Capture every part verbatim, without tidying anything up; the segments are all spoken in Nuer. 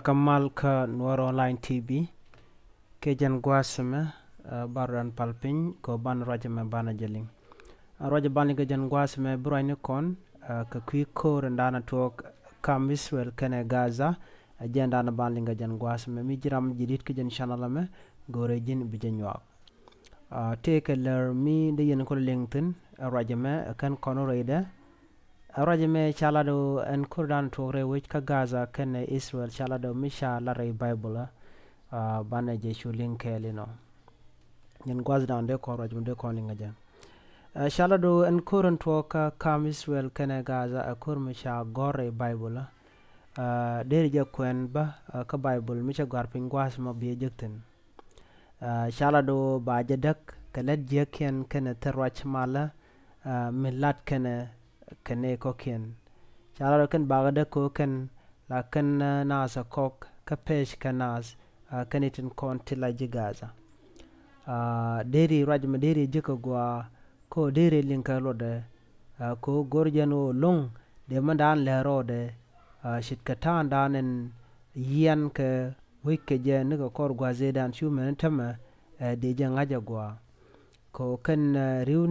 Kä mal kä Nuɔr Online T V. Kɛ jɛn gua̱a̱th ɛmɛ, ɛ, bar rɔ pal piny kɛ ɣöö banɛ ruac ɛmɛ banɛ jɛ liŋ. Ɛ, ruac ɛ banɛ liŋ kɛ jɛn gua̱a̱th ɛmɛ bi ruacni kɔn, ɛ, kɛ kui̱ ko̱r in da̱a̱n tuɔɔk kam Israel kɛnɛ Gaza. Ɛ jɛn da̱a̱n banɛ liŋ kɛ jɛn gua̱a̱th ɛmɛ. Mi ji̱n ram ji̱ di̱t kä jɛn channel ɛmɛ, go̱o̱rɛ ji̱n bi jɛ nyuak. Ɛ, tëëkɛ lär mi dee yɛn kɔn liŋ thi̱n, ɛ, ruac ɛmɛ, ɛ, kɛn kɔn rɛydɛ. Ɛ, ruac ɛmɛ ca lat ɣöö ɛn ko̱r da̱a̱n tuɔɔk rɛy wec kä Gaza kɛnɛ Israel, ca lat ɣöö mi ca lat rɛy Baibol, ɛ, banɛ jɛ cu liŋ kɛɛl inɔ. Jɛn gua̱a̱th da̱a̱n dee kɔn ruac ɛmɛ dee kɔn liŋ kɛ jɛ. Ɛ, ca lat ɣöö ɛn ko̱r in tuɔɔk kä kam Israel kɛnɛ Gaza, ɛ, ko̱r mi ca gɔ̱r rɛy Baibol. Ɛ, deri jɛ kuɛn bä, ɛ, kä Baibol mi cɛ gɔ̱a̱r piny gua̱a̱th ɛmɔ bi jɛ jek thi̱n. Ɛ, ca lat ɣöö ba jɛ däk kɛ lät jiäkiɛn kɛnɛ thil ruac malä, ɛ, mi lat kɛnɛ kɛ nɛy kɔ̱kiɛn. Ca lat ɣöö kɛn bakɛ däk kɛ ɣöö kɛn la kɛn, ɛ, naath ɛ kɔk kä pɛc kɛ naath, ɛ, kɛnɛ tin kɔn ti la ji̱ Gaza. Ɛ, deri ruac ɛmɛ deri jek kɛ gɔaa kɛ ɣöö deri liŋ kɛ luɔtdɛ, ɛ, kɛ ɣöö go̱r jɛn ɣöö lo̱ŋ dee mɛn da̱a̱n lɛr rɔɔdɛ, ɛ, ce̱tkɛ ta̱a̱ŋ da̱a̱n ɛn yian kɛ wec kɛ jɛ nikɛ kɔr gua̱a̱th ëëdan cu mɛn tämɛ, ɛ, dee jɛ ŋa̱c ɛ gɔaa. Kɛ ɣöö kɛn, ɛ, ri̱w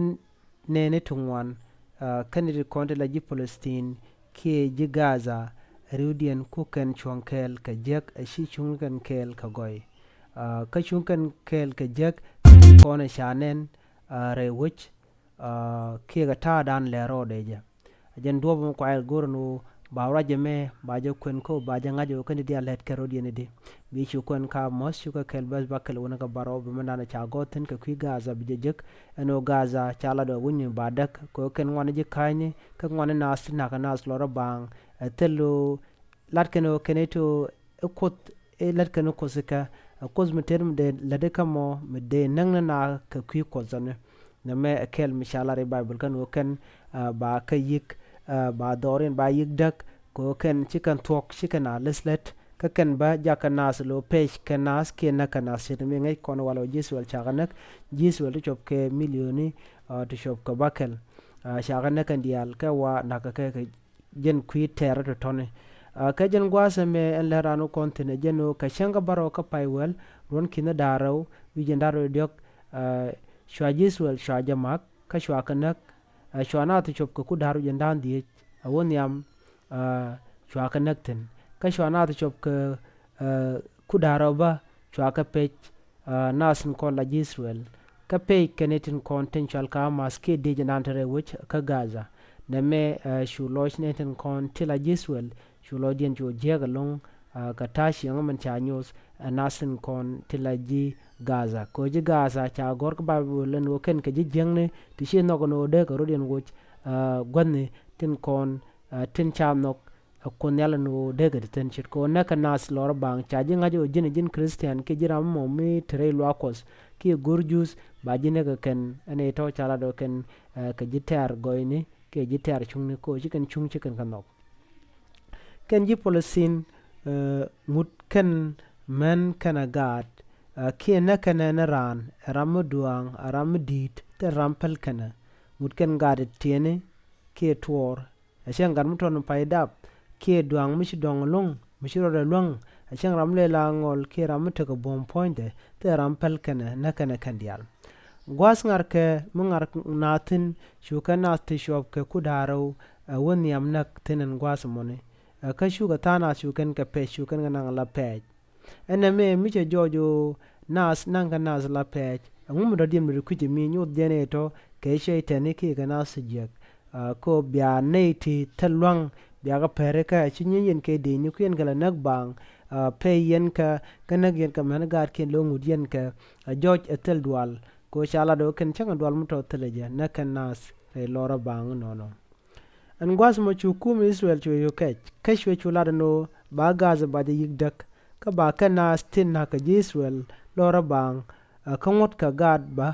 nɛɛni ti ŋuan, ɛ, kɛn ti kɔn ti la ji̱ Palestine kiɛ ji̱ Gaza, ri̱wdiɛn ku kɛn cuɔ̱ŋ kɛɛl kɛ jiäk, ɛ, ci cuŋ kɛn kɛɛl kɛ gɔy. Ɛ, kä cuŋ kɛn kɛɛl kɛ jiäk kɔn ɛ ca nɛn, ɛ, rɛy wec, ɛ, kiɛ kɛ ta̱a̱ da̱a̱n lɛr rɔɔdɛ jɛ. Ɛ jɛn duɔ̱ɔ̱p ɛmɔ kuayɛ go̱r ɛn ɣöö ba ruac ɛmɛ ba jɛ kuɛn kä ɣöö ba jɛ ŋa̱c ɣöö kɛn ti diaal lɛt kɛ rɔ̱diɛn i̱di. Bi cu kuɛn ka mɔ̱th cukɛ kɛl bäth ba kɛl wänä kɛ bärɔw bi mɛn da̱a̱n ca gɔ̱r thi̱n kɛ kui̱ Gaza bi jɛ jek. Ɛn ɣöö Gaza ca lat ɣöö wi̱ny mi ba däk kɛ ɣöö kɛn ŋuani ji̱ ka̱a̱cni kä ŋuani naath ti na̱k kɛ naath lɔrä baaŋ. Ɛ thil ɣöö lat kɛn ɣöö kɛn i̱ ti ɣöö i̱ Kuoth i̱ lät kɛn i̱ Kuoth ikä, ɛ Kuoth mi tëër mi dee lätdi kä mɔ mi dee näk ni naath kɛ kui̱ Kuɔth ɛn. Nɛmɛ ɛ kɛl mi ca lar i̱ Baibol kɛn ɣöö kɛn, ɛ, ba kä yi̱k, ɛ, ba dhɔriɛn ba yi̱k däk kɛ ɣöö kɛn ci kɛn thuɔ̱k ci kɛn a läth lät. Kä kɛn bä jakä naath lo̱ pɛc kɛ naath kiɛ näk kɛ naath ce̱t mi ŋäc kɔn walɛ ɣöö ji̱ Israel cakɛ näk, ji̱ Israel ti cop kɛ milioni, ɛ, ti cop kɛ bäkɛl. Ɛ, cakɛ näk kɛn diaal kɛ wa na̱k kɛ kɛ jɛn kui̱ tɛɛr tɔ̱tɔ̱ni. Ɛ, kɛ jɛn gua̱a̱th ɛmɛ ɛn lät raan wä kɔn thi̱n ɛ jɛn ɣöö kɛ cäŋ kä bärɔw kä pay wäl ruɔ̱n ki̱n da̱ŋ rɛw wi̱c jiɛn da̱ŋ rɛw diɔ̱k, ɛ, cua ji̱ Israel cua jɛ ma̱k kä cua kɛ näk, ɛ, cua naath ti cop kɛ ku da̱ŋ rɛw wi̱c jiɛn da̱ŋ dhieec ɛ wä nhiam, ɛ, cua kɛ näk thi̱n. Kä cua naath ti cop kɛ, ɛ, ku da̱ŋ rɛw bä cua kɛ pec, ɛ, naath tin kɔn la ji̱ Israel. Kä pec kɛn i̱ tin kɔn tin cɔal kä Hamas kiɛ diec inan te rɛy wec kä Gaza. Nɛmɛ, ɛ, cu lɔc ni tin kɔn ti la ji̱ Israel, cu lɔcdiɛn cu jiääk ɛlɔ̱ŋ, ɛ, kɛ ta̱a̱ cieŋ min ca nyoth, ɛ, naath tin kɔn ti la ji̱ Gaza. Kɛ ɣöö ji̱ Gaza ca gɔ̱r kä Baibol ɛn ɣöö kɛn kɛ ji̱ jiäkni ti ci nhɔk ɛn ɣöö dee kɛ rɔ̱diɛn woc, ɛ, gua̱thni tin kɔn, ɛ, tin ca nhɔk, ɛ, Kuoth Nhial ɛn ɣöö dee kɛ ti thi̱n ce̱tkɛ ɣöö näk kɛ naath lɔrä baaŋ ca ji̱ ŋa̱c ɣöö ji̱n ɛ ji̱n Christian kiɛ ji̱ ram mɔ mi te rɛy luaak Kuɔth kiɛ go̱r Juudh ba ji̱ näk kɛ kɛn ɛn ɛ tɔ̱ ca lat ɣöö kɛn, ɛ, kɛ ji̱ tɛ̈r gɔyni kiɛ ji̱ tɛ̈r cuŋni kɛ ɣöö ci kɛn cuŋ ci kɛn kɛ nhɔk. Kɛn ji̱ Palestine, ɛ, ŋut kɛn män kɛnɛ gaat, ɛ, kiɛ näk kɛnɛ ni raan ɛ ram mi duaaŋ ɛ ram mi di̱i̱t thil ram päl kɛnɛ. Ŋut kɛn gaat ɛ tiɛni kiɛ tuɔɔr. Ɛ cäŋ gat mi tɔn pay dap kiɛ duaŋ mi ci dɔŋ luŋ mi ci rɔɔdɛ luäŋ. Ɛ cäŋ ram lɛ la ŋɔl kiɛ ram mi tekɛ buɔ̱m puɔ̱nydɛ thil ram päl kɛnɛ näk kɛnɛ kɛn diaal. Gua̱a̱th ŋa̱rkɛ mi ŋa̱r naath thi̱n cu kɛn naath ti cuɔp kɛ ku da̱ŋ rɛw, ɛ, wä nhiam näk thi̱n ɛn gua̱a̱th ɛmɔni. Ɛ, kä cukɛ tha̱a̱ŋ naath cu kɛn kɛ pɛc cu kɛn kɛ naŋ la pɛc. Ɛn nɛmɛ mi cɛ jɔɔc ɣöö naath naŋkɛ naath la pɛc. Ɛŋu mi dɔ̱diɛn mi ti kui̱c mi nyoth jɛn ɛ tɔ̱ kɛ cɛy-tani kiɛ kɛ naath ti jiäk. Ɛ, kɛ ɣöö bia nɛy ti thil lua̱ŋ bia kɛ pɛri kä ci nyieny yɛn kɛ diecni ku yɛn kɛ la näk baaŋ. Ɛ, pɛy yɛn kä kä näk yɛn kɛ män gaatkiɛn lo̱ŋ ŋut yɛn kɛ. Ɛ, jɔc ɛ thil dual kɛ ɣöö ca lat ɣöö kɛn cäŋ ɛ dual mi tɔ̱ thilɛ jɛ näk kɛn naath rɛy lɔrä baaŋ inɔnɔ. Ɛn gua̱a̱th ɛmɔ cu kum Israel cu yök kɛc kä cuɛ cu lat ɛn ɣöö ba Gaza ba jɛ yi̱k däk kä ba kɛn naath tin na̱k kɛ ji̱ Israel lɔrä baaŋ, ɛ, kä ŋuɔ̱t kɛ gaat bä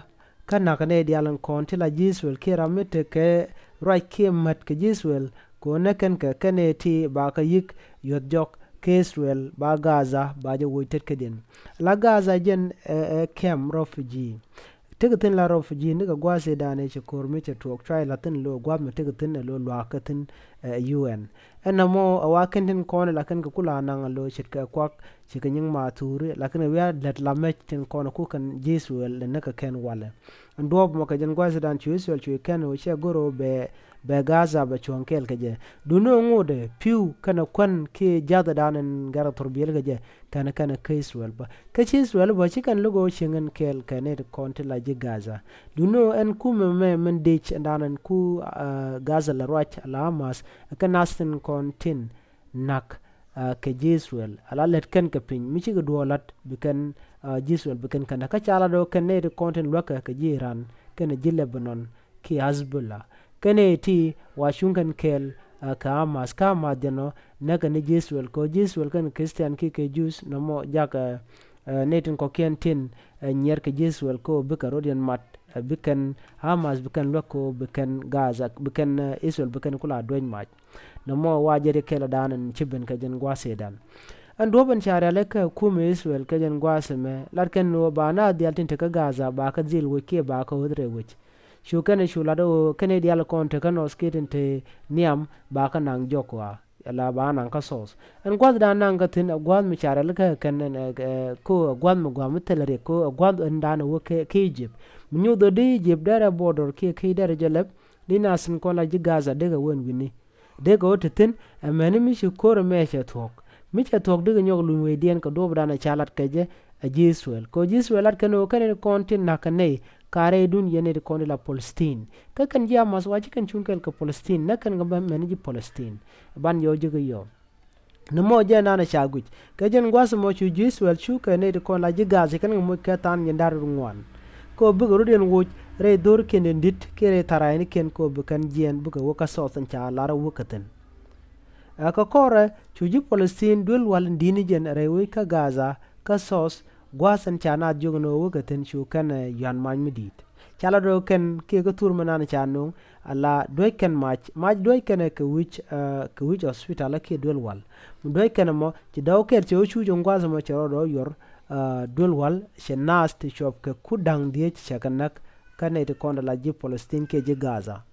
kä na̱k kɛ nɛy diaal ɛn kɔn ti la ji̱ Israel kiɛ ram mi tekɛ ruac kiɛ mät kɛ ji̱ Israel kɛ ɣöö näk kɛn kɛ kɛn ɛ ti ba kɛ yi̱k yuɔ̱th jɔk kä Israel ba Gaza ba jɛ woc tetkädiɛn. La Gaza jɛn ɛ, ɛ, camp refugee. Tekɛ thi̱n la refugee nikɛ gua̱a̱th ëëdan ëë ci ko̱r mi cɛ tuɔɔk cua jɛ la̱th thi̱n ɛ lo̱ gua̱a̱th mi tekɛ thi̱n ɛ lo̱ lua̱a̱k kä thi̱n, ɛ, U N. Ɛn nɔmɔ ɛ wa kɛn tin kɔn la kɛn kɛ kula naŋ a lo̱ ce̱tkɛ kuak, ce̱tkɛ nyiŋ ma thuuri, lakin ɛ wiaa lät la mɛc tin kɔn ku kɛn ji̱ Israel lɛ näk kɛ kɛn walɛ. Ɛn duɔ̱ɔ̱p mɔ kɛ jɛn gua̱thdan cu Israel cu kɛn ɣöö cɛ go̱r ɣöö bɛ, bɛ Gaza bɛ cuɔ̱ŋ kɛɛl kɛ jɛ. Duundɛ ŋotdɛ pi̱w kɛnɛ kuän kiɛ jiathdan ɛn gɛr a thurbiɛl kɛ jɛ, kɛn kɛn kä Israel bä. Kä ci Israel bä ci kɛn lo̱k ɣöö cieŋ ɛn kɛɛl kɛ nɛy ti kɔn ti la ji̱ Gaza. Duundɛ ɛn kumɛ mɛ min dec ɛn da̱a̱n ɛn ku, ah, Gaza la ruac la Hamas, kɛ nath tin kɔn tin na̱k, ah, kɛ ji̱ Israel. Ala lät kɛn kɛ piny mi cikɛ duɔɔk la̱t bi kɛn, ah, ji̱ Israel bi kɛn kɛn kä ca lat ɣöö kɛn nɛy ti kɔn tin luäkɛ kɛ ji̱ Iran kɛnɛ ji̱ Lebanon kiɛ Hezbollah. Kɛnɛ ti wa cuŋ kɛn kɛɛl, ah, kɛ Hamas, kä Hamas jɛn ɔ näkɛ ni ji̱ Israel, kɛ ɣöö ji̱ Israel kɛn Christian kiɛ kɛ Jews nɔmɔ jak, ah, ah, nɛy tin kɔ̱kiɛn tin, ah, nyiɛr kɛ ji̱ Israel kɛ ɣöö bikɛ rɔ̱diɛn mat, ah, bi kɛn Hamas bi kɛn luäk kɛ ɣöö bi kɛn Gaza, bi kɛn, ah, Israel bi kɛn kula duec mac. Nɔmɔ wa jɛ ri kɛl dan ɛn ci ben kɛ jɛn gua̱a̱th ëëdan. Ɛn duɔ̱ɔ̱p ɛn ca rial ɛ kä kumɛ Israel kɛ jɛn gua̱a̱th ɛmɛ, lat kɛn ni ɣöö ba naath diaal tin te kä Gaza ba kä dhil wec kiɛ ba kä ɣöth rɛy wec. Cu kɛn cu lat ɣöö kɛn i̱ diaal kɔn te kä North kiɛ tin te nhiam ba kä naŋ jɔk ɣɔaa, ala ba naŋ kä South. Ɛn gua̱a̱thdan naŋ kä thi̱n ɛ gua̱a̱th mi ca rial kä kɛn ɛn, ɛ, ɛ, ko ɛ gua̱a̱th mi gua̱a̱th mi thilɛ riɛk, ko ɛ gua̱a̱th ɛn dan ɛ wä kä, kä Egypt. Mi nyuuth ɣöö di Egypt derɛ border kiɛ kä derɛ jɛ lɛp, di naath tin kɔn la ji̱ Gaza dekɛ wen wi̱ni. Dee kɛ ɣöö te thi̱n, amäni mi ci ko̱r ɛmɛ cɛ thuɔ̱k. Mi cɛ thuɔ̱k dikɛ nyɔk luny wecdiɛn kɛ duɔ̱ɔ̱pdan ɛ ca lat kɛ jɛ, ɛ ji̱ Israel. Kɛ ɣöö ji̱ Israel lat kɛn ɣöö kɛn nɛy ti kɔn tin na̱k kɛ nɛy, ka rɛydun yɛn nɛy ti kɔn ti la Palestine. Kä kɛn ji̱ Hamas wa ci kɛn cuŋ kɛɛl kɛ Palestine, näk kɛn kɛ bä mɛn ji̱ Palestine. Ban yɔ ji̱ kɛ yɔ. Ni mɔ jɛn dan ɛ ca guic. Kɛ jɛn gua̱th ɛmɔ cu ji̱ Israel cukɛ nɛy ti kɔn la ji̱ Gaza kɛn kɛ moc kɛ tha̱a̱ŋ jiɛn da̱r ŋuan. Kɛ ɣöö bikɛ rɔ̱diɛn woc rɛy dho̱rkiɛn in di̱t kiɛ rɛy tha̱ra̱a̱cnikiɛn kɛ ɣöö bi kɛn jiɛɛn bikɛ wä kä South in ca lar a wä kä thi̱n. Ɛ kɛ kɔrɛ cu ji̱ Palestine duel wal in di̱t ni jɛn rɛy wec kä Gaza kä South, gua̱th in ca naath jiök ni ɣöö wä kä thi̱n cu kɛn, ɛ, yuan mac mi di̱i̱t. Ca la do̱r kɛn kiɛ kä thur mi nan ca no̱o̱ŋ, ala duec kɛn mac, mac duec kɛn kɛ wi̱c, ɛ, kɛ wi̱c hospital kiɛ duel wal. Mi duec kɛn ɛmɔ ci dɔw kɛn cɛ wä cuc in gua̱th ɛmɔ cɛ rɔɔdɛ wä yuɔr, ɛ, duel wal cɛ naath ti cuɔp kɛ kut da̱ŋ dhieec cɛ kɛ näk kä nɛy ti kɔn ti la ji̱ Palestine kiɛ ji̱ Gaza.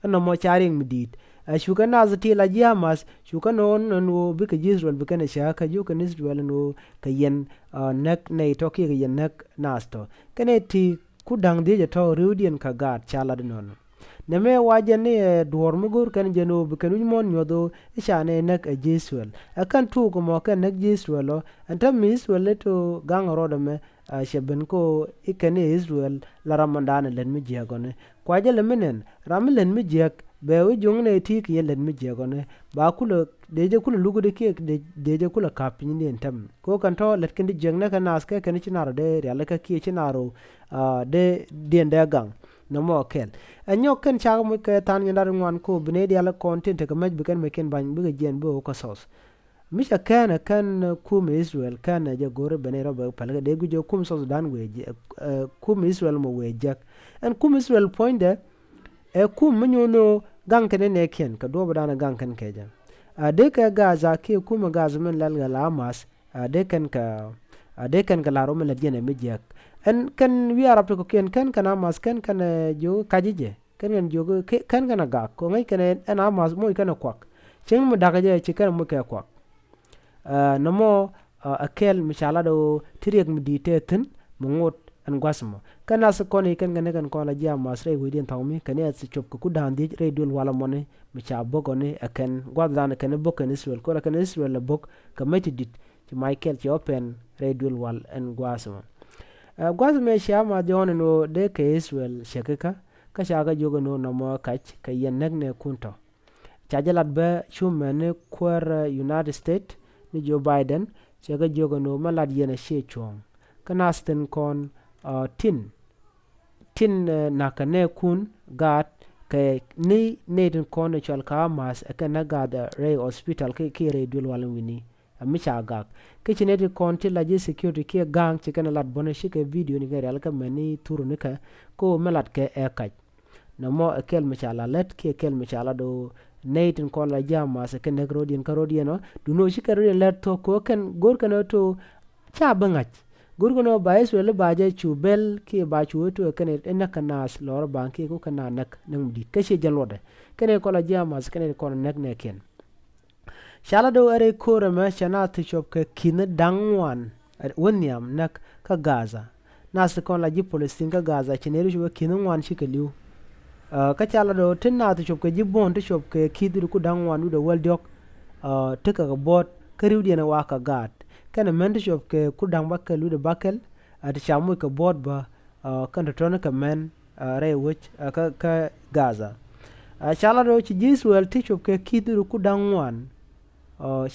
Ɛn nɔmɔ ca riɛk mi di̱i̱t. Ɛ cukɛ naath ti la ji̱ Hamas, cukɛ no̱o̱ŋ ɛn ɣöö bikɛ ji̱ Israel bi kɛn ɛ cäk kä jiök kɛn Israel ɛn ɣöö kɛ yɛn, ɛ, näk nɛy tɔ̱ kiɛ kɛ yɛn näk naath tɔ̱. Kɛnɛ ti kut da̱ŋ dhieec ɛ tɔ̱ ri̱wdiɛn kɛ gaat ca lat inɔnɔ. Nɛmɛ wa jɛn ni, ɛ, duɔ̱ɔ̱r mi go̱o̱r kɛn jɛn ɣöö bi kɛn wi̱c muɔ̱ɔ̱n nyuɔ̱th ɣöö i̱ ca nɛy näk ɛ ji̱ Israel. Ɛ kɛn tuuk ɛmɔ kɛn näk ji̱ Israel ɔ, ɛn täämɛ mi Israel ɛ to ga̱ŋ rɔɔdɛ mɛ, ɛ, cɛ ben kä ɣöö i̱ kɛn i̱ Israel la ram ɛn da̱a̱n ɛ lät mi jiääk ɔni. Kua jɛ lɛ mi nɛn, ram mi lät mi jiääk, bɛ wee juɔ̱ŋ nɛy ti kɛ yɛn lät mi jiääk ɔni. Ba kulɛ, dee jɛ kulɛ lukdi kiɛ dee, dee jɛ kulɛ ka̱p piny ni ɛn täämɛ. Kɛ ɣöö kɛn tɔ̱ lät kɛn di jiääk nɛ kɛ naath kɛ kɛn ci nar ɔ dee rialikä kiɛ ci nar ɔ, ɛ, dee diɛn dee gaŋ. Nɔmɔ kɛl. Ɛ nyɔk kɛn cak moc kɛ tha̱a̱ŋ jiɛn da̱r ŋuan kɛ ɣöö bi nɛy diaal kɔn tin tekɛ mɛc bi kɛn mɛ kɛn ba̱ny bikɛ jiɛɛn bi ɣöö kä South. Mi ca kɛn ɛ kɛn, ɛ, kumɛ Israel kɛn ɛ jɛ go̱r ɛ ben ɛ rɔ bɛ päl kɛ dee guic ɛ kum South Sudan wëë jɛ, ɛ, kumɛ Israel mɔ wëë jek. Ɛn kumɛ Israel puɔ̱nydɛ ɛ kum mi nyuun ɣöö gaŋ kɛn ɛ nɛɛkiɛn kɛ duɔ̱ɔ̱p ɛ da̱a̱n ɛ gaŋ kɛn kɛ jɛ. Ɛ dee kɛ Gaza kiɛ kumɛ Gaza min lɛl kɛ la Hamas, ɛ dee kɛn kɛ, ɛ dee kɛn kɛ la̱r ɣöö min lät jɛn ɛ mi jiɛk. Ɛn kɛn wi̱i̱ Arab ti kɔ̱kiɛn kɛn kɛn Hamas kɛn kɛn ɛ jiök ka̱c ji̱ jɛ. Kɛn kɛn jiök kɛ-, kɛn kɛn a gak kɛ ŋäc kɛn ɛn a math moc kɛn a kuak. Cieŋ mi da̱kä jɛ ci kɛn a moc kɛ kuak. Ɛ, nɔmɔ, ɛ, ɛ kɛl mi ca lat ɣöö ti riɛk mi di̱i̱t tɛth thi̱n mi ŋot ɛn gua̱th ɛmɔ. Kɛn nath kɔn i̱ kɛn kɛn kɛn kɔn la ji̱ a math rɛy wecdiɛn thɔk mi kɛn i̱ a thi cop kɛ kut da̱a̱n dhiec rɛy duël wal ɛmɔni mi ca bäk ɔni ɛ kɛn gua̱thdan ɛ kɛn i̱ bäk kɛn Israel. Kɔn ɛ kɛn Israel ɛ bäk kɛ mec ti di̱t ci mac kɛl ci ɣä pɛn rɛy duël wal ɛn gua̱th ɛmɔ. Ɛ, gua̱th ɛmɛ cia math jɔ̱ɔ̱n ɛn ɣöö dee kɛ Israel cɛ kikä kä ca kɛ jiök ɛn ɣöö nɔmɔ kac kɛ yɛn näk nɛɛkun tɔ̱. Ca jɛ lat bä cumɛ ni kuäär, ɛ, United States ni Joe Biden, cɛ kɛ jiök ɛn ɣöö mɛ lat yɛn ɛ ciɛ cuɔ̱ɔ̱ŋ. Kä nath tin kɔn, ɛ, tin, tin, ɛ, na̱k kɛ nɛɛkun gaat kɛ ni nɛy tin kɔn ɛ cɔal kɛ Hamas ɛ kɛn näk gaat, ɛ, rɛy hospital kiɛ, kiɛ rɛy duël wal in wi̱ni. Ɛ mi ca gak. Kä ci nɛy ti kɔn ti la ji̱ security kiɛ ga̱a̱ŋ ci kɛn ɛ lat buɔ̱n ɛ cikɛ video ni kɛ rialikä mɛn ni thurunikä. Kä ɣöö mɛ lat kɛ ɛ kac. Nɔmɔ ɛ kɛl mi ca la lät kiɛ kɛl mi ca la do̱ nɛy tin kɔn la ji̱ Hamas ɛ kɛn näk ro̱diɛn kä ro̱diɛn ɔ. Duundɛ ɣöö cikɛ ro̱diɛn lät thuɔ̱k kɛ ɣöö kɛn go̱o̱r kɛn ɣöö to ca bi ŋa̱c. Go̱o̱r kɛn ɣöö ba Israel i̱ ba jɛ cu bɛl kiɛ ba cu ɣöö to ɛ kɛn ɛ näk kɛ naath lɔɔr ba̱a̱ŋ kiɛ ku kɛn a näk näk mi di̱i̱t. Kä ciɛ jɛn luɔtdɛ. Kɛn ɛ kɔn la ji̱ Hamas kɛn ɛ kɔn näk nɛɛkiɛn. Ca la do̱ ɛ rɛy ko̱r ɛmɛ cɛ naath ti cuɔp kɛ ki̱n da̱ŋ ŋuan wä nhiam näk kä Gaza. Naath ti kɔn la ji̱ Palestine kä Gaza cɛ nɛy ti cuɔp kɛ ki̱n ŋuan cikɛ li̱w. Kä ca la do̱ ti naath ti cuɔp kɛ ji̱ buɔ̱n ti cuɔp kɛ ki̱n wi̱cdɛ kur da̱ŋ ŋuan wi̱cdɛ wäl diɔ̱k, tekɛ kɛ buɔ̱t kä ri̱wdiɛn ɛ wa kɛ gaat. Kɛnɛ män ti cuɔp kɛ kur da̱ŋ bäkɛl wi̱cdɛ bäkɛl, ti ca moc kɛ buɔ̱t bä, kɛn tɔ̱tɔ̱ni kɛ män rɛy wec kä Gaza. Ca la do̱ ci ji̱ Israel ti cuɔp kɛ ki̱n wi̱cdɛ kur da̱ŋ ŋuan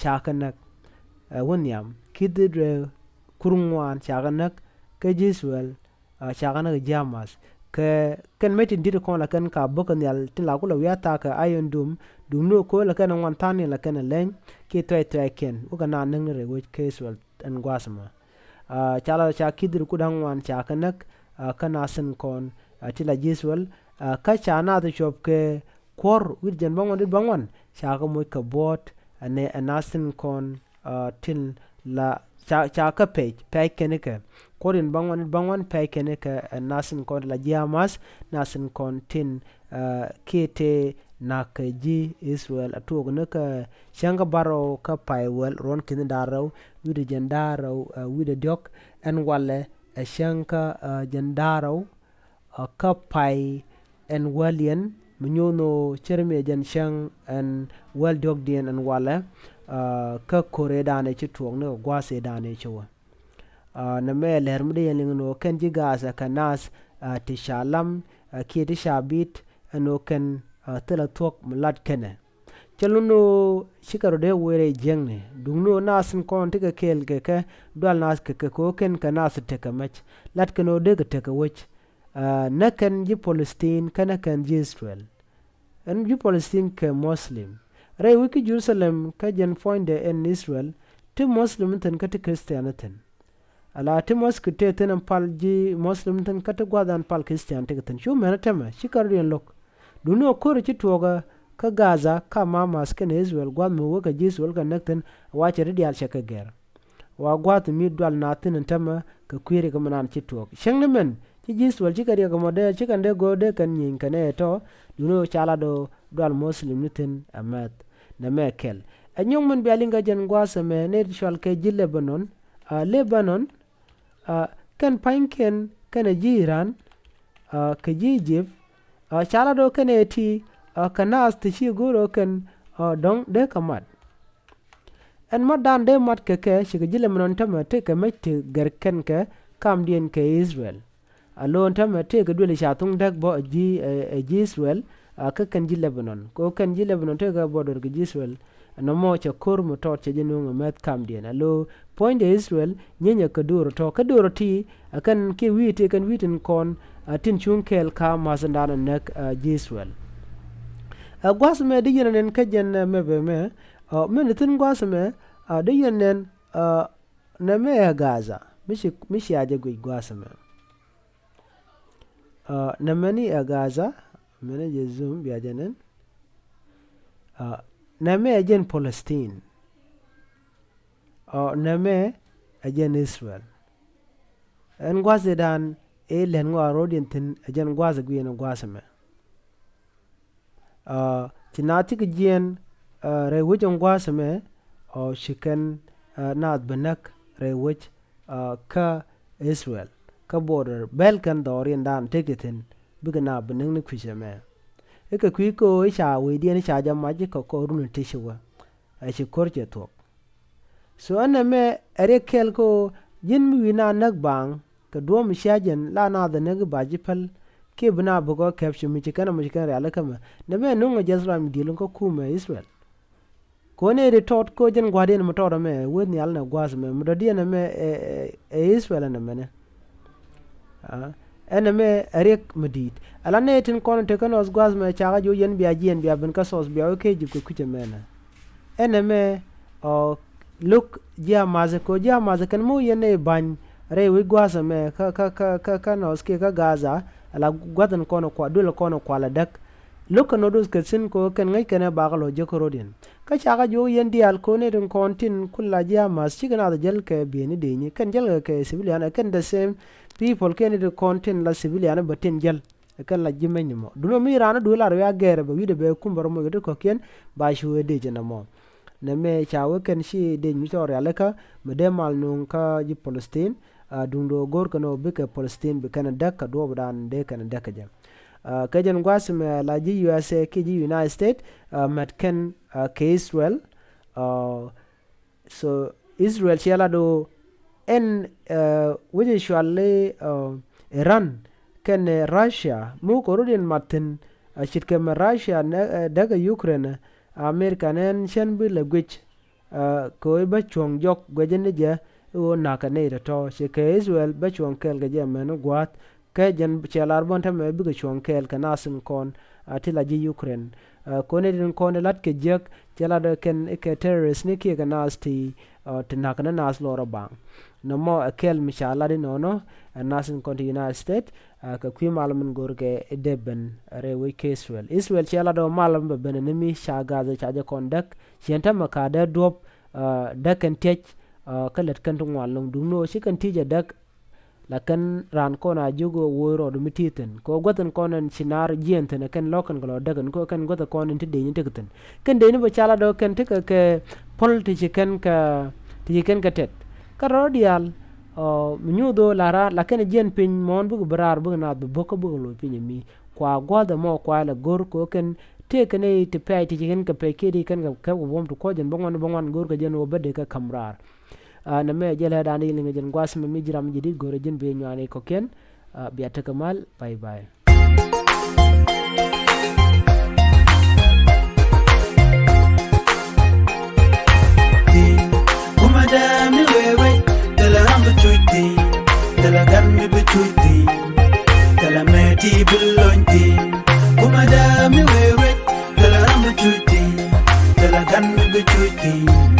ca kɛ näk wä nhiam. Ki̱n wi̱cdɛ kur ŋuan ca kɛ näk kä ji̱ Israel, ca kɛ näk ji̱ Hamas. Kɛ kɛn mec tin di̱t kɔn la kɛn ka bäkɛ nhial tin la kulɛ wi̱i̱ a thaak kɛ Iron Dome, duŋni ɣöö ko̱o̱l la kɛn ŋuan tha̱a̱ŋ ni la kɛn ɛ leny kiɛ thuɛc thuɛc kɛn wä kɛ naath näkni rɛy wec kä Israel ɛn gua̱a̱th ɛmɔ. Ca la ca ki̱n wi̱cdɛ kur da̱ŋ ŋuan ca kɛ näk kä naath tin kɔn ti la ji̱ Israel. Kä ca naath ti cuɔp kɛ kuɔ̱r wi̱cdɛ jiɛn bäŋuan wi̱cdɛ bäŋuan ca kɛ moc kɛ buɔ̱t ɛn naath tin kɔn tin la ca kä pɛc pɛc kɛn kɛ kuɔ̱r in bäŋuan wi̱cdɛ bäŋuan pɛc kɛn kɛ naath tin kɔn ti la ji̱ Hamas, naath tin kɔn tin kiɛ tëë na̱k kɛ ji̱ Israel a tuɔɔk ni kɛ cäŋ kä bärɔw kä pay wäl ruɔ̱n ki̱n da̱ŋ rɛw wi̱cdɛ jiɛn da̱ŋ rɛw wi̱cdɛ diɔ̱k ɛn walɛ ɛ cäŋ kä jiɛn da̱ŋ rɛw kä pay ɛn wäl yɛn mi nyo̱o̱n ɣöö cär mi ɛ jɛn cäŋ ɛn wäl diɔ̱kdiɛn ɛn walɛ kä ko̱r ëëdan ëë ci tuɔɔk ni kɛ gua̱a̱th ëëdan ëë ci wä. Nɛmɛ ɛ lɛr mi dee yɛn liŋ ɛn ɣöö kɛn ji̱ Gaza kɛ naath ti ca lam kiɛ ti ca bi̱i̱t ɛn ɣöö kɛn thilɛ thuɔ̱k mi lat kɛnɛ. Cɛ lun ɣöö cikɛ rɔ dee wee rɛy jiäkni duŋni ɣöö naath tin kɔn ti kɛ kɛɛl kɛ kɛ dual naath kɛ kɛ kɛ ɣöö kɛn kɛ naath tekɛ mɛc. Lat kɛn ɣöö dee kɛ tekɛ wec. Näk kɛn ji̱ Palestine kä näk kɛn ji̱ Israel. Ɛn ji̱ Palestine kɛ Muslim. Rɛy wec kä Jerusalem kä jɛn puɔ̱nydɛ ɛn Israel ti Muslim thi̱n kä ti Christian thi̱n. Ala ti mosque tëë thi̱n ɛn pal ji̱ Muslim thi̱n kä ti gua̱th ɛn pal Christian tekɛ thi̱n. Cu mɛn ɛ tämɛ cikɛ rɔ̱diɛn lo̱k. Duŋni ɣöö ko̱r ci tuɔɔkä kä Gaza kam Hamas kɛnɛ Israel gua̱th mi wä kɛ ji̱ Israel kɛ näk thi̱n wa cɛ ti diaal cɛ kɛ gɛr. Wa gua̱th mi dual naath thi̱n ɛn tämɛ kɛ kui̱ riɛk mi naan ci tuɔɔk. Cäŋ ni mɛn ci ji̱ Israel cikɛ riɛk ɛmɔ dee cikɛ dee go̱o̱r dee kɛn nyieny kɛnɛ ɛ tɔ̱. Duŋni ɣöö ca la do̱ dual Muslim ni thi̱n ɛ mɛth. Nɛmɛ kɛl ɛ nyɔk mɛn bia liŋ kɛ jɛn gua̱a̱th ɛmɛ nɛy ti cɔal kɛ ji̱ Lebanon. Lebanon kɛn pa̱nykiɛn kɛnɛ ji̱ Iran kɛ ji̱ Egypt. Ca la do̱ kɛnɛ ti kɛ naath ti ci go̱o̱r ɣöö kɛn dɔ̱ŋ dee kɛ mat. Ɛn matdan dee mat kɛ kɛ cikɛ ji̱ Lebanon tämɛ tekɛ mec ti gɛr kɛn kɛ kamdiɛn kɛ Israel. A lo̱o̱n tämɛ tëëkɛ duëli ca thuŋ däk bä ɛ ji̱ ɛ ji̱ Israel kä kɛn ji̱ Lebanon. Kɛ ɣöö kɛn ji̱ Lebanon tëëkɛ border kɛ ji̱ Israel. Nɔmɔ cɛ ko̱r mi tɔɔt cɛ ji̱ nuŋ ɛ mɛth kamdiɛn. A lo̱o̱ puɔ̱nydɛ Israel nyinyɛ kɛ do̱r tɔ̱ kä do̱r ti ɛ kɛn kiɛ wi̱i̱ ti kɛn wi̱i̱ tin kɔn ɛ tin cuŋ kɛɛl ka ma̱thindan ɛ näk ɛ ji̱ Israel. Ɛ gua̱th mɛ di yɛn ɛ nɛn kä jɛn ɛ mɛ bɛ mɛ ɛ mɛn di thi̱n gua̱th mɛ ɛ di yɛn ɛ nɛn ɛ nɛmɛ ɛ Gaza mi ci mi ci a jɛ guic gua̱a̱th ɛmɛ. Nɛmɛ ni ɛ Gaza mɛn ɛ jɛ zoom bia jɛ nɛn. Nɛmɛ ɛ jɛn Palestine. Nɛmɛ ɛ jɛn Israel. Ɛn gua̱a̱th idan ëë lɛn ŋɔa ro̱diɛn thi̱n ɛ jɛn gua̱a̱th ɛ guiɛn ɛ gua̱a̱th ɛmɛ. Ci naath cikɛ jiɛɛn rɛy wec ɛn gua̱a̱th ɛmɛ ɔ ci kɛn naath bi näk rɛy wec kä Israel kä border bɛl kɛn dhɔriɛndan tekɛ thi̱n bikɛ naath bi näk ni kui̱c ɛmɛ. Ikɛ kui̱ kä ɣöö i̱ ca wecdiɛn i̱ ca jɛ mac ikɛ kɔr run ɛ ti ci wä ɛ ci ko̱r cɛ thuɔ̱k. So ɛn ɛmɛ ɛ riɛk kɛl kä ɣöö ji̱n mi wi̱i̱ na näk baaŋ kɛ duɔ̱ɔ̱p mi cia jɛn la naath ɛ näk i̱ ba ji̱ päl kiɛ bi na bi gɔ̱ kɛp ci mi ci kɛn ɛ mi ci kɛn rialikä mɛ. Nɛmɛ nuŋ ɛ jɛth ram mi di̱i̱l in kä kumɛ Israel. Kɛ ɣöö nɛy ti tɔɔt kä jɛn gua̱diɛn mi tɔɔt ɛmɛ wee nhial nɛ gua̱a̱th ɛmɛ mi dɔ̱diɛn ɛmɛ ɛ Israel ɛn ɛmɛnɛ. Ɛn ɛmɛ ɛ riɛk mi di̱i̱t ala nɛy tin kɔn in te kä North gua̱a̱th ɛmɛ cakä jiök yɛn bia jiɛn bia ben kä South bia wee kä Egypt kɛ kui̱c ɛmɛnɛ. Ɛn ɛmɛ ɔ lo̱k ji̱ Hamas kɛ ɣöö ji̱ Hamas kɛn mi wä yɛn nɛy ba̱ny rɛy wec gua̱a̱th ɛmɛ kä kä kä kä North kiɛ kä Gaza. Ala gua̱th ɛn kɔn ɛ kual duël ɛ kɔn ɛ kual ɛ däk. Lo̱k kɛ North West kɛ thi̱n kɛ ɣöö kɛn ŋäc kɛn ɛ bakɛ lo̱c jek kä ro̱diɛn. Kä cakɛ jiök yɛn diaal ko̱n ni tin kɔn tin kul la ji̱ Hamas cikɛ naath jäl kɛ bieyni di̱i̱ni kɛn jäl kɛ kɛ civilian ɛ kɛn the same people kɛn ni tin kɔn tin la civilian bä tin jäl. Ɛ kɛn la ji̱ meny ni mɔ duundɛ mi raan ni duël ar wiaa gɛɛrɛ bɛ wi̱cdɛ bɛ kum bɛ rɔ moc kɛ ti kɔ̱kiɛn ba cu ɛ dee jɛ nɔmɔ. nɛmɛ ca wä kɛn ci dec mi cɔɔr rialikä mi dee mal nuŋ kä ji̱ Palestine. Duundɛ ɣöö go̱o̱rkɛ ni ɣöö bikɛ Palestine bi kɛn däk kɛ duɔ̱ɔ̱pdan dee kɛn däk kɛ jɛ. Kɛ jɛn gua̱a̱th mɛ la ji̱ U S A kiɛ ji̱ United States mät kɛn kɛ Israel. So Israel ciɛ lat ɣöö ɛn wec cuali Iran kɛnɛ Russia mi wä kɛ rɔ̱diɛn mat thi̱n. Ce̱tkɛ mɛ Russia däk ɛ Ukraine, America nɛn cɛn bi lɛ guic kɛ ɣöö bä cuɔ̱ŋ jɔk guecä ni jɛ i̱ ɣöö na̱kɛ nɛy tɔ̱tɔ̱. Ce̱tkɛ Israel bä cuɔ̱ŋ kɛɛl kɛ jɛ mɛn i̱ gua̱a̱th. Kɛ jɛn cɛ lar bä tämɛ bikɛ cuɔ̱ŋ kɛɛl kɛ naath tin kɔn ti la ji̱ Ukraine. Kɔn i̱ tin kɔn i̱ la̱t kɛ jiäk cɛ lat kɛn i̱ kɛ terrorist ni kiɛ kɛ naath ti ti na̱k ni naath lɔr ɛ baŋ. Nɔmɔ ɛ kɛl mi ca lat inɔnɔ ɛ naath tin kɔn ti United States kɛ kui̱ mal min go̱o̱rkɛ i̱ dee ben rɛy wec kä Israel. Israel cɛ lat ɛ mal mi bɛ ben ni mi ca Gaza ca jɛ kɔn däk ciɛn tämɛ ka dee duɔ̱p däk kɛn tiɛc kä lät kɛn ti ŋuan lo̱ŋ duŋni ɣöö ci kɛn ti̱i̱c ɛ däk. Lakin raan kɔn a jiök ɣöö woc rɔɔdu mi ti̱i̱ thi̱n kɛ ɣöö guäth in kɔn in ci naar jiɛɛn thi̱n ɛ kɛn lɔ̱k kɛn kɛ lɔ däk in kɛ ɣöö kɛn guäth in kɔn in ti dec ni tekɛ thi̱n. Kɛn dec ni bä ca lat ɣöö kɛn tekɛ kɛ puɔl ti ci kɛn kɛ ti ci kɛn kɛ tɛt. Kä rɔɔdu diaal mi nyuuth ɣöö la raar lakin jiɛɛn piny muɔ̱ɔ̱n bikɛ bi raar bikɛ naath bi bo̱k kä bikɛ loc piny ɛ mi kua gua̱a̱th ɛmɔ kua lɛ go̱r kɛ ɣöö kɛn tëëkɛ ni ti pɛc ti ci kɛn kɛ pɛc kiɛ ti kɛn kɛ kɛ buɔ̱m ti kuɔ̱c jɛn bä ŋuan bä ŋuan go̱r kɛ jɛn ɣöö bä dee kɛ ka̱m raar. Nɛmɛ jɛ lɛ da̱a̱n i̱ liŋ jɛn gua̱a̱th mɛ mi ji̱ ram ji̱ di̱t go̱rɛ ji̱n bee nyuani kɔ̱kiɛn. Bia tekɛ mal. Bye bye. Kumɛ dee mi wee wec thilɛ ram bi cuc thi̱n thilɛ gan mi bi cuc thi̱n thilɛ mɛ ti bi lony thi̱n. Kumɛ dee mi wee wec thilɛ ram bi cuc thi̱n thilɛ gan mi bi cuc thi̱n.